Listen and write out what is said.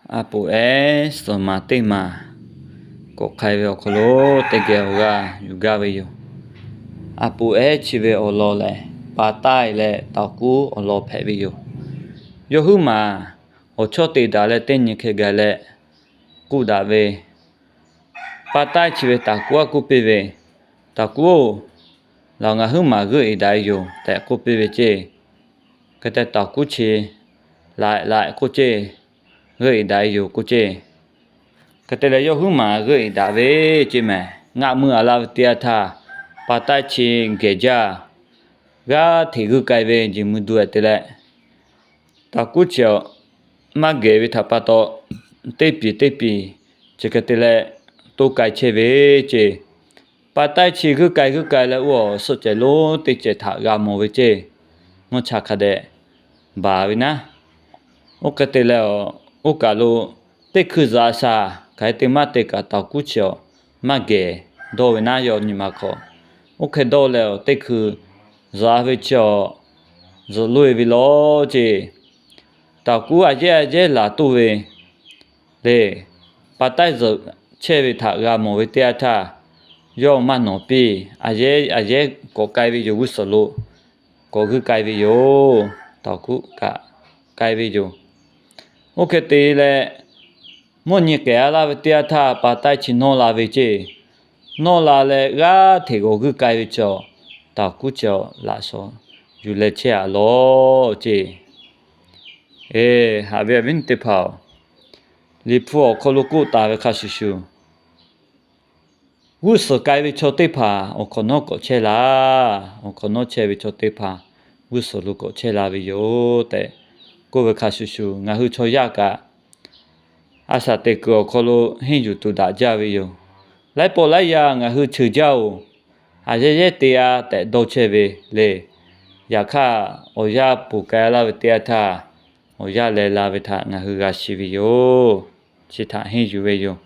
A poˍ ehˉ suhˍ maˬ teˇ maˬ k'awꞈ k'ai ve awˬ hk'aw lo teˇ geh awˬ g'aˇ yuˬ gaˇ ve yoˬ. A poˍ ehˉ chi ve awˬ lawn lehˬ, pa taiˇ leh taoˍ kuˉ awˬ lawn hpehꞈ ve yoˬ. Yawˇ huiˉ maˬ awˬ chawˇ te daꞈ leh teˇ nyi hk'e gaˬ leh k'oˆ daꞈ ve, pa taiˇ chi ve taoˍ kuˉ aꞈ k'oˆ piˇ ve, Taoˍ kuˉ-oˬ, laˬ ngaˬ huiˉ maˬ g'euˆ-e daꞈ ve yoˬ tehꞈ k'oˆ piˇ ve ceˇ. Hk'e te taoˍ kuˉ chi laꞈ laꞈ k'oˆ ceˇ, g'euˆ-e daꞈ ve yoˬ k'oˆ ceˇ. Hk'e te leh yawˇ huiˉ maˬ g'euˆ-e daꞈ ve ceˇ mehˍ. Ngaˆ meuˇ a laˇ ve teˇ yanˇ htaˇ, pa taiˇ chi gehˬ jaˇ, g'aˇ hteꞈ g'euˆ k'ai ve jeˬ mui du-e te leh, taoˍ kuˉ chi maˇ gehˬ ve htaꞈ pa taw, teˇ piˍ teˇ piˍ chi hk'e te leh toˇ k'ai chehˇ ve ceˇ. Pa taiˇ chi g'euˆ k'ai g'euˆ k'ai leh oˇ awˬ suhˆ cehˬ lonˉ teˇ cehˬ htaꞈ g'a mawˬ ve ceˇ. Mvuhˇ cha hk'a dehꞈ baˬ ve naˉ. Oˇ hk'e te leh, oˇ kaˬ lo teˇ hkui zuhꞈ shaˍ hk'aˬ hk'e te maˇ te kaꞈ taoˍ kuˉ chi awˬ maˇ gehˬ dawˇ ve naˉ yawˇ nyi ma hk'aw. Oˇ hk'e dawˇ leh, teˇ hkui zuhꞈ ve chi awˬ zuhꞈ loˇ-e ve law ceˇ. Taoˍ kuˉ a yehˉ a yehˉ laˬ toˇ ve le. Pa taiˇ zuhꞈ chehˇ ve htaꞈ g'a mawˬ ve teˇ yanˇ htaˇ, yawˇ maˇ nawˍ piˇ. A yehˉ a yehˉ k'awꞈ k'ai ve yoˬ, g'uˇ suhˍ lo k'awꞈ g'euˆ k'ai ve yoˬ. Taoˍ kuˉ kaꞈ k'ai ve yoˬ. Oˇ hk'e te leh, mvuhˇ nyi kehˬ a laˇ ve teˇ yanˇ htaˇ pa taiˇ chi nawˇ la ve ceˇ. Nawˇ la leh g'aˇ hteꞈ g'awˬ g'euˆ k'ai ve chi awˬ, taoˍ kuˉ chi awˬ laꞈ shawnˍ yuˬ leh chehˇ a law ceˇ. Eˬ, haꞈ ve awˬ viˉ teˇ hpaˍ-oˬ, Liꞈ hpu awˬ hk'aw lo k'oˆ taˍ ve hk'a shuˍ shuˍ, g'uˇ suhˍ k'ai ve chaw teˇ hpaˍ awˬ hk'awꞈ nawˉ k'awꞈ chehˇ la. Awˬ hk'awꞈ nawˉ chehˇ ve chaw teˇ hpaˍ g'uˇ suhˍ lo k'awꞈ chehˇ la ve yoˬ tehꞈ k'oˆ ve hk'a shuˍ shuˍ, ngaˬ hui chaw yaˇ kaꞈ a shaˍ teꞈ kuiˬ awˬ hk'aw lo henˇ yuˬ tuˬ daꞈ jaˇ ve yoˬ. Laiˉ pawˆ laiˉ yaˇ ngaˬ hui cheuˬ jaˇ-oˬ, a yehˉ yehˉ te-a tehꞈ dawˇ chehˇ ve le. Yaꞈ hk'aˇ, awˬ yanˇ ponˬ k'ai laˇ ve teˇ yanˇ htaˇ, awˬ yanˇ leh la ve htaꞈ ngaˬ hui g'a shiˍ ve yoˬ. Chi htaꞈ henˇ yuˬ ve yoˬ.